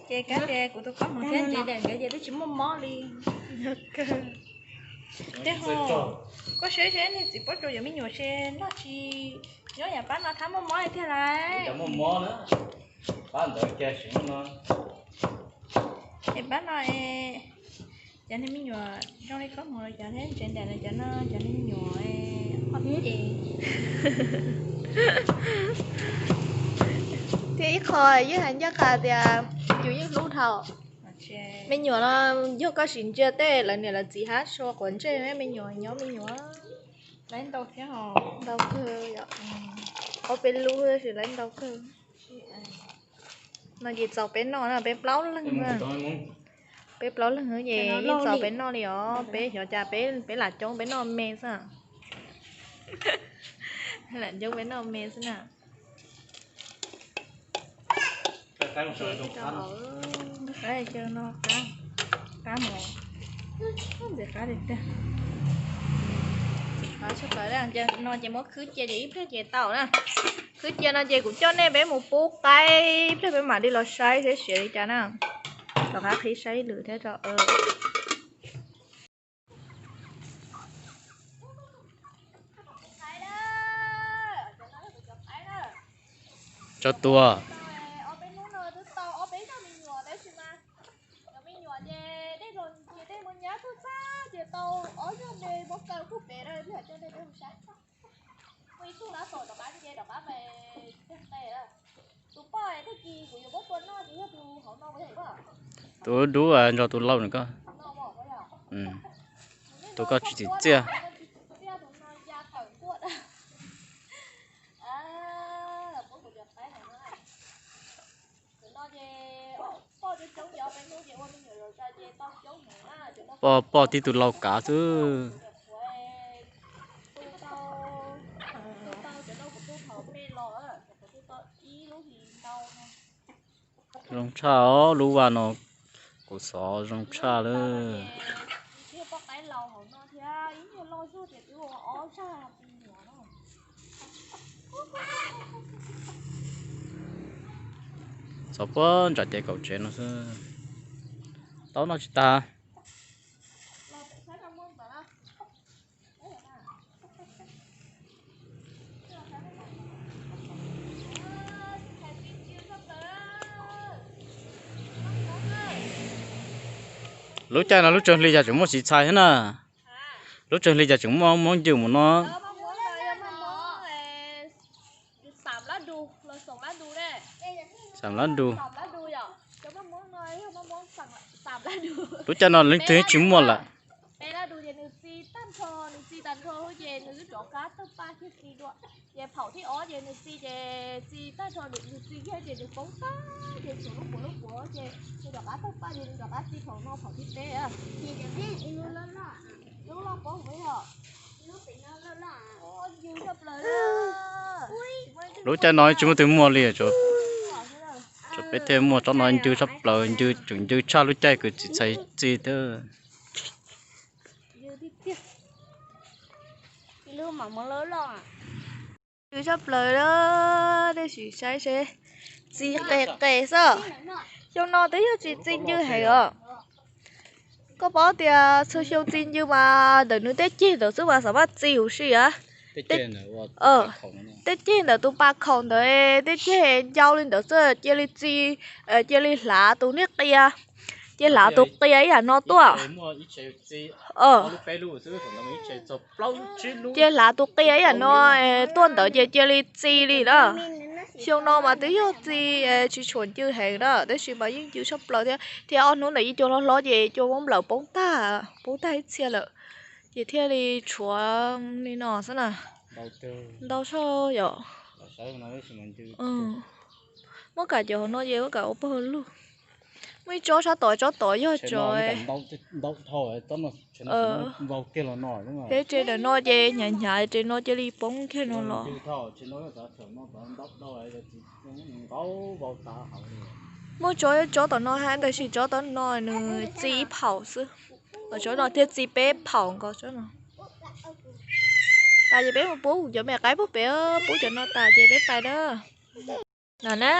Ces kab tias kuv tus qab hmoov thiab Ntsev Dees nkawd ces twb tsis muaj mob li. Tej ho, koj saib seb niag txiv pob tsuas yuav me nyuam ces noj tsis nyob yam pab no thab muaj mob li tiag lauj. Es pab no, cov niag me nyuam zoo li koj hmoov los cov thiab Ntsev Dees los cov no cov niag me nyuam hoj ces. Thiab ib qho yeej hais ncaj qha tias yus yeej hlub dhau. Me nyuam no yog koj sim ntsia tej lawv niam lawv txiv hab sua quav ntsej me nyuam nyob me nyuam. Lawv ntau thiab, ntau kawg yom. Ob peb lub tab sis lawv ntau kawg. No ces txaus peb noj na, peb plaub leeg na. Peb plaub leeg ces yeej txaus peb noj li os, peb xyov cas peb, peb lam coob peb noj me xwb. Lam coob peb noj me xwb na. Ntxim qab li tiag. No ces muab khwb cia ces ib pliag ces tau na. Khwb cia no ces kuv coj nej peb mus pub qaib, ib pliag peb mam li los saib seb siav li cas na. Rov qab qhib saib lwm thiab tso. Rau tua. Ob peb hnub no twb tau ob peb zaj me nyuam tab sis mas cov me nyuam ces dej los ces dej muab nyab tuag tag ces tau ob zaj me muab kaw puag pem na, coj dej peb mus saib. Muaj ib tug lab tom rov qab ces rov qab pem tiag qe. Tus poj tag kis kuv yuav muab tua noj ces yog tus hauv no. Tus dub nrog tus laus na koj. Tus koj tsis txim txiaj. Poj, poj tib tug laus kav xwb. Zoo tshaj os, lub vaj no kuv xov zoo tshaj lawm. Xov puag nram ces kaum tsev no xwb, tau noj tsis tag. Lub caij no lub tsawg hli cas tseem muaj txiv txhais thiab na. Lub tsawg hli cas tseem muaj mab ncws mus no. Xam lab du. Lub caij no leej twg tsis muaj lawm. Peb lab du ces nws txi tag nrho, nws txi tag nrho lub ces nws twb rov qab tawg paj thiab txi dua. Ces phaum thib ob ces nws txi ces txi tag nrho, nws txi kiag ces nws poob tag ces tshuav lub puav lub puav ces nws rov qab tawg paj ces nws rov qab txi phaum no phaum thib peb. Lub loj poob yog. Lub caij no tsis muaj twg muaj li, tsuas peb thiaj muaj tsob no ncw tshaj plaws, ncw tseem ncw tshaj lub caij kwv txiv txhais txi thiab. Ncw tshaj plaws, nej sim saib seb, txi qes qes xwb. Xyoo no twb yog tsis txi ncw heev os. Koj paub tias txhua xyoo txi ncw mas ntawm nws tej ceg ntawd xwb mas xav maj txi huv si a. Tej ceg ntawm tus pas khaum ntawd, tej ceg ncau li ntawd xwb cia li txi, cia li hlav tus niag qia, cia hlav tus qia ib yam no tuaj. Cia hlav tus qia ib yam no tuaj ntawd ces cia li txi li na. Xyoo no mas twb yog txi tsis tshua ncw heev na, tab sis mas yeej ncw tshaj plaws thiab. Thiab ob hnub ntawd ib cua hlob hlob ces cua muab nplawm poob tag, poob tag ib txhia lawm, ces thiaj li tshuav li no xwb na. Ntau tshaj yom. Muab kam cov hauv no ces muab kam ua pawg lug. Muaj ib tsob sab tod, tsob tod yog tsob, peb tsev ntawm no ces hnyav hnyav, tsev no cia li poob kiag no los. Muaj tsob, tsob tom no hab, tab sis tsob tom no nws txi ib phaum xwb, tsob no thiaj txi peb phaum nkaus tsob no. Tas ces peb mus pub cov me qaib puag pem, pub cov no tas ces peb pais na. No na,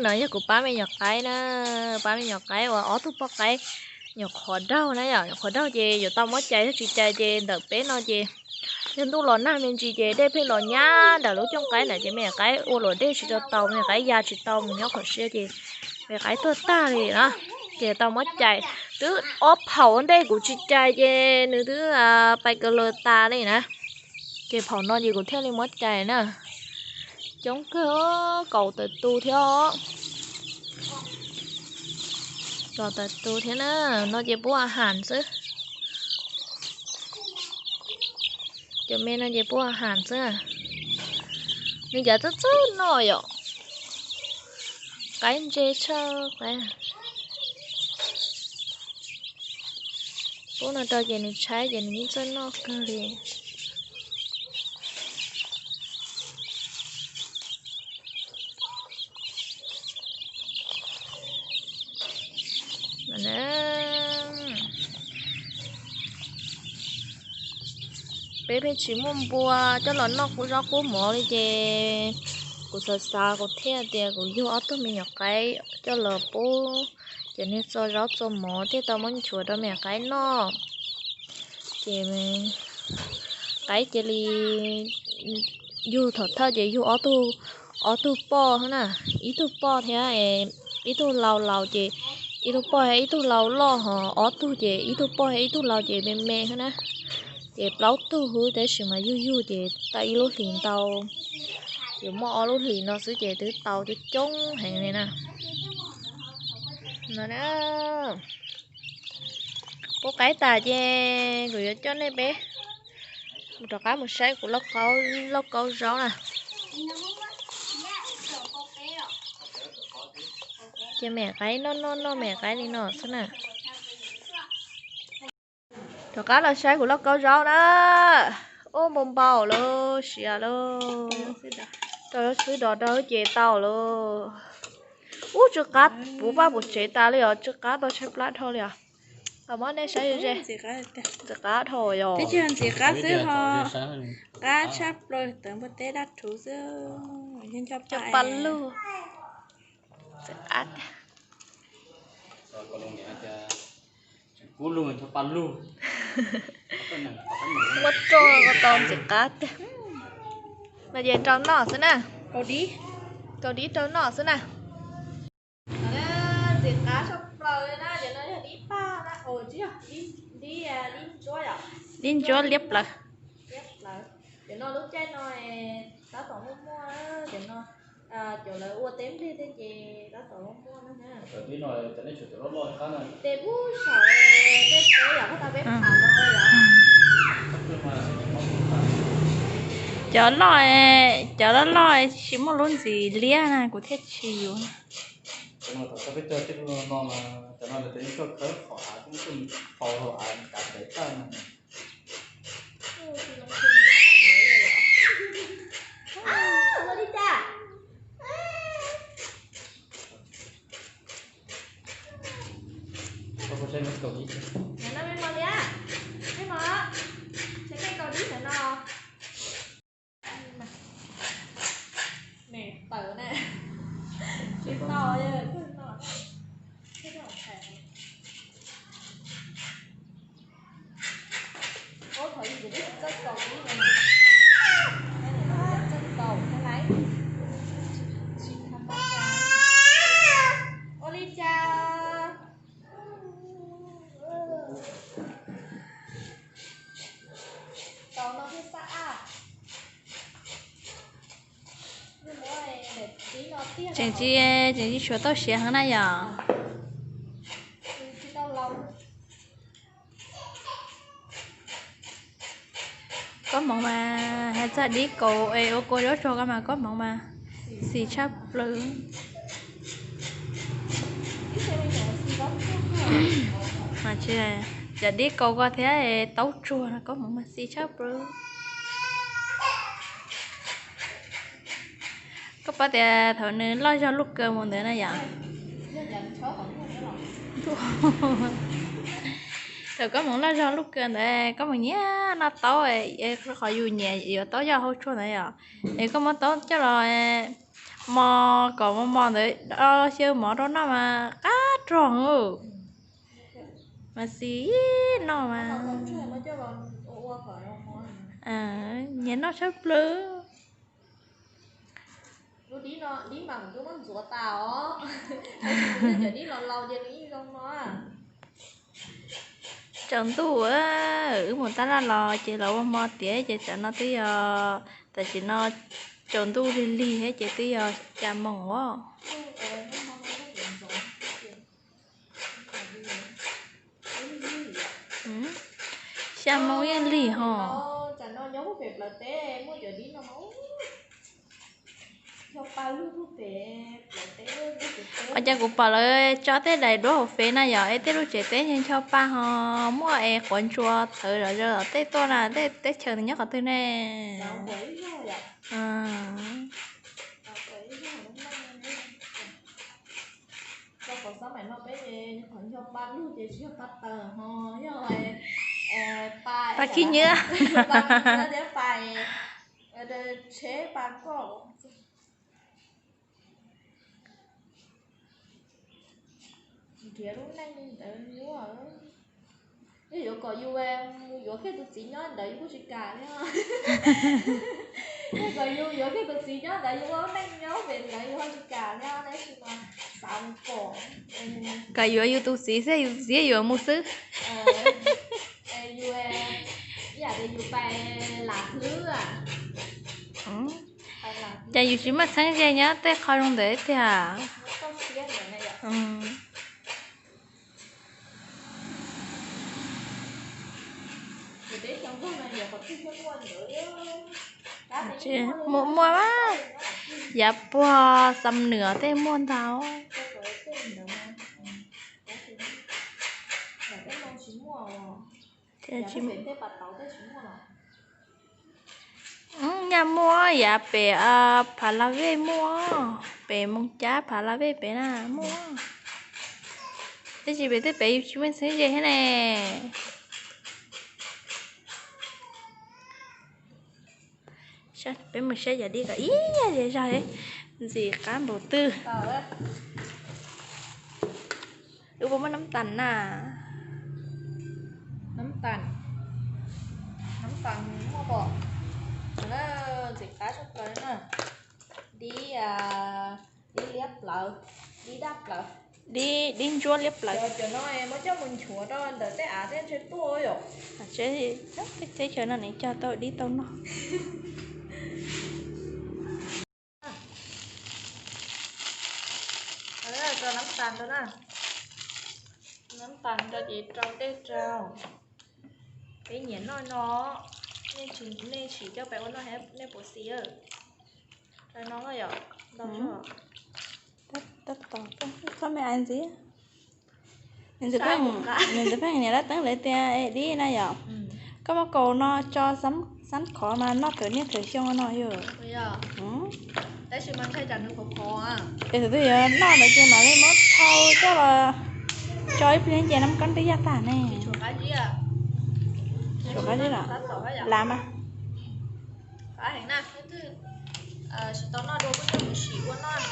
no yog kuv pab me nyuam qaib na, pab me nyuam qaib uas ob tug poj qaib nyuam qhuav daug na yom, nyuam qhuav daug ces yuav tau muab cais, yog tsis cais ces ntawm peb no ces yog ntuj los nag me ntsis ces dej pheej los nyab ntawm lub cooj qaib ntawd ces me nyuam qaib ua luam dej tsis tau tau, me nyuam qaib ya tsis tau mus nyob qhov siab ces me nyuam qaib tuag tag li na. Ces tau muab cais, twb ob phaum ntej kuv tsis cais ces nws twb pais kaw laws tas li na. Ces phaum no ces kuv thiaj li muab cais na. Coob kawg, kaum tawm tus thiab os. Kaum tawm tus thiab na, no ces pub a has xwb. Cov me no ces pub a has xwb. Nws cav txawj txawj noj yom. Qaib ntse tshaj qaib. Pub no rau ces nws tshaib ces nws yeej txawj noj kawg li. Peb pheej tsis muaj npua coj los noj qub zaub qub mov li ces kuv xav xav kuv thiaj tias kuv yug ob tug me nyuam qaib coj los pub cov niag txua zaub txua mov thiaj tau muab nchuav rau me nyuam qaib noj. Ces qaib cia li yug thaum thawj ces yug ob tug Ob tug poj na, ib tug poj thiab ib tug laus laus ces, ib tug poj thiab ib tug laus loj ho ob tug ces ib tug poj thiab ib tug laus ces me me thiab na. Ces plaub tug xwb tab sis mas yug yug ces tau ib lub hlis ntau, yuav muaj ob lub hlis no xwb ces twb tau coob coob heev li na. No na, pub qaib tas ces kuv yuav coj nej peb mus rov qab mus saib kuv lauj kaub zaub na. Ces me qaib noj noj noj me qaib li no xwb na. Rov qab los saib kuv lauj kaub zaub na. Ub, npau npau lawm, siav lawm. Rau xwb dov rau ces tau lawm. Ub, tsw qab puv paj puv tsev tas li os, tsw qab tau tshaib plab dhau li os. Los muab nej saib ze ze. Ntxim qab dhau yog. Ntxim qab xwb ho. Qab tshaj plaws tawv npua teb dab rhuv xwb. Cov pa lug. Ntxim qab tiag. Muab roj ko tau ntxim qab tiag. No ces rau noj xwb na. Kaus dib rau noj xwb na. Ntxim qab tshaj plaws li na, cov no yog dib paj na, tsis yog, dib ntsuab yom. Dib ntsuab liab plaws. Liab plaws. Cov no lub caij no tab tom muaj muaj, cov no cov lawv ua teb nplej tej ces tab tom muaj muaj na. Tej pub saum tej teb yom, koj tau peb tham no yom. Cov loj, cov loj loj tsis muaj lub ntxim liab na kuv thiaj tsis yuav. Ua li cas? Tau no thiaj xab ab. Tseem tsis, tseem tsis tshuav tauj siav heev na yom. Koob hmoov mas hais txog dib kaus es ua kua zaub tsuag ko mas koob hmoov mas xis tshaj plaws. Cov dib kaus ko thiab taub tsuag no koob hmoov mas xis tshaj plaws. Koj paub tias thaum nws loj zog luj kaw mus ntawd na yom. Thaum koob hmoov loj zog luj kaw ntawd koob hmoov nyiam noj taub, qhov yus nyiam yuav taub yoj hauv tshuaj ntawd yom. Es koj muab taub coj los mos kom mos mos ntawd xyaw mov rau noj mas qab rog. Mas xis noj mas nyiam noj tshaj plaws. Tsaus ntuj, wb mus tab laj los ces los ua hmo tiav ces tam no twb yog, tam sim no tsaus ntuj lig lig thiab ces twb yog xya moos os. Xya moos yeej lig hos. Ua cas kuv pom lawv tso tej daim duab hauv fev na yom, es tej lub tsev teb ncho pa ho muaj es quav ntsuas tawv zom zaws tej tuaj na, tej teb chaws nws nyob qhov twg ne? Pa khib nyiab. Tsheb pa koj. Nrhiav lub neej li ntawd nyuaj. Yog yuav kom yus mus yuav kiag tus txiv nyob ntawd yus kuj tsis kam li. Kom yus yuav kiag tus txiv nyob ntawd yus ua neej nyob pem ntawd yus ho tsis kam li tab sis mas xav mus pom. Kom yuav yus tus txiv xwb yus tus txiv yuav mus xwb. Yus ib yam tias yus pais lam hlwb. Ces yus tsis muaj txheeb ze nyob tej qho zoo ntawd tiag. Muaj muaj, yav puag Xam Nws tej muaj ntau. Nyaj muaj, yav pem Phav La Vej muaj, pem Moos Cab Phav La Vej pem na muaj. Tab sis pem tej pem yus tsis muaj txheeb ze thiab ne. Peb mus saib cov dib kom ib yam li zog li, ntxim qab npaum twg. Wb puas muaj nab tas na? Nab tas, nab tas muaj pom, ntxim qab tshaj plaws na. Dib, dib liab plawv, dib daj plawv, dib ntsuab liab plawv. Cov no muab coj mus nchuav rau ntawm tej av tej ntshe tuaj yom. Teb chaws no nws cog tau dib tau noj. Rau nab tas rau na, nab tas rau ces rau dej rau. Peb nyiam noj no, nej tsis coj peb ua noj nej puas xis? Rau no yom, ntau zog. Txhob me ais ntxiv. Nws ntxim pheej niam dab teeb lawv tias dib na yom, koj muab kaus no tso xab khov mas noj kawm niaj kawm xyoo no yog. Es thaum twg yuav noj ntawd ces mam li muab thau coj los tso ib pliag ces nab kob nrib yaj tag ne. Tshuav qab zib los lav mas. Tsis tau noj dua kuj coj mus sim ua noj.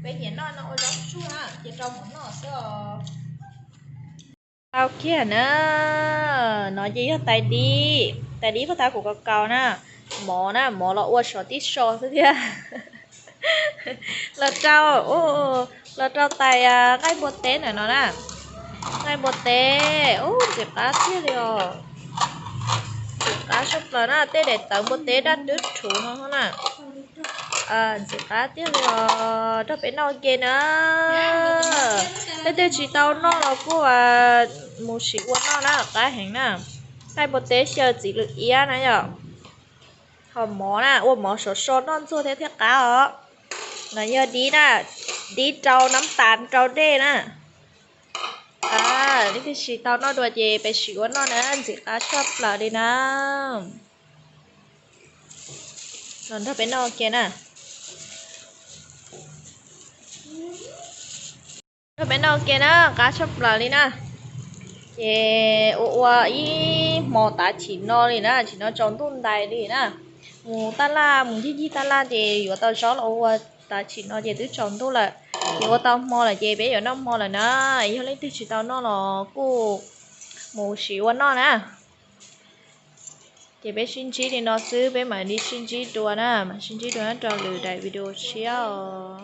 Peb nyiam noj no ua zaub tsuag na ces rau mov noj xwb os. Tau kiag na, no ces yog tais dib, tais dib puag ta kuv kaus kaus na, mov na, mov los ua sov tib so xwb thiab. Los rau, los rau tais nqaij npua teb ntawm no na, nqaij npua teb, ub, ntxim qab tiag li os. Ntxim qab tshaj plaws na, tej daim tawv npua teb daj dub rhuv no na. Ntxim qab tiag li os, nrog peb noj ua ke na. Leej twg tsis tau noj los kuj mus sim ua noj na, qab heev na. Nqaij npua teb xyaw txiv lws iab na yom. Ho mov na, ua mov sov so noj ntxuag thiab thiaj qab os. No yog dib na, dib rau nab tas rau dej na. Leej twg tsis tau noj dua ces peb sim ua noj na, ntxim qab tshaj plaws li na. Los nrog peb noj ua ke na. Nrog peb noj ua ke na, qab tshaj plaws li na. Ces ua ua ib hmo tav chim no li na, chim no tsaus ntuj ntais li na. Mus taj laj, mus ncig ncig taj laj ces yuav tau zaub los ua, tav chim no ces twb tsaus ntuj lawm. Ces ua tau hmo lawm ces peb yuav noj hmo lawm na. Yog leej twg tsis tau noj los kuj mus sim ua noj na. Ces peb sib ntsib li no xwb, peb mam li sib ntsib dua na, mam sib ntsib dua rau lwm daim video tshiab os.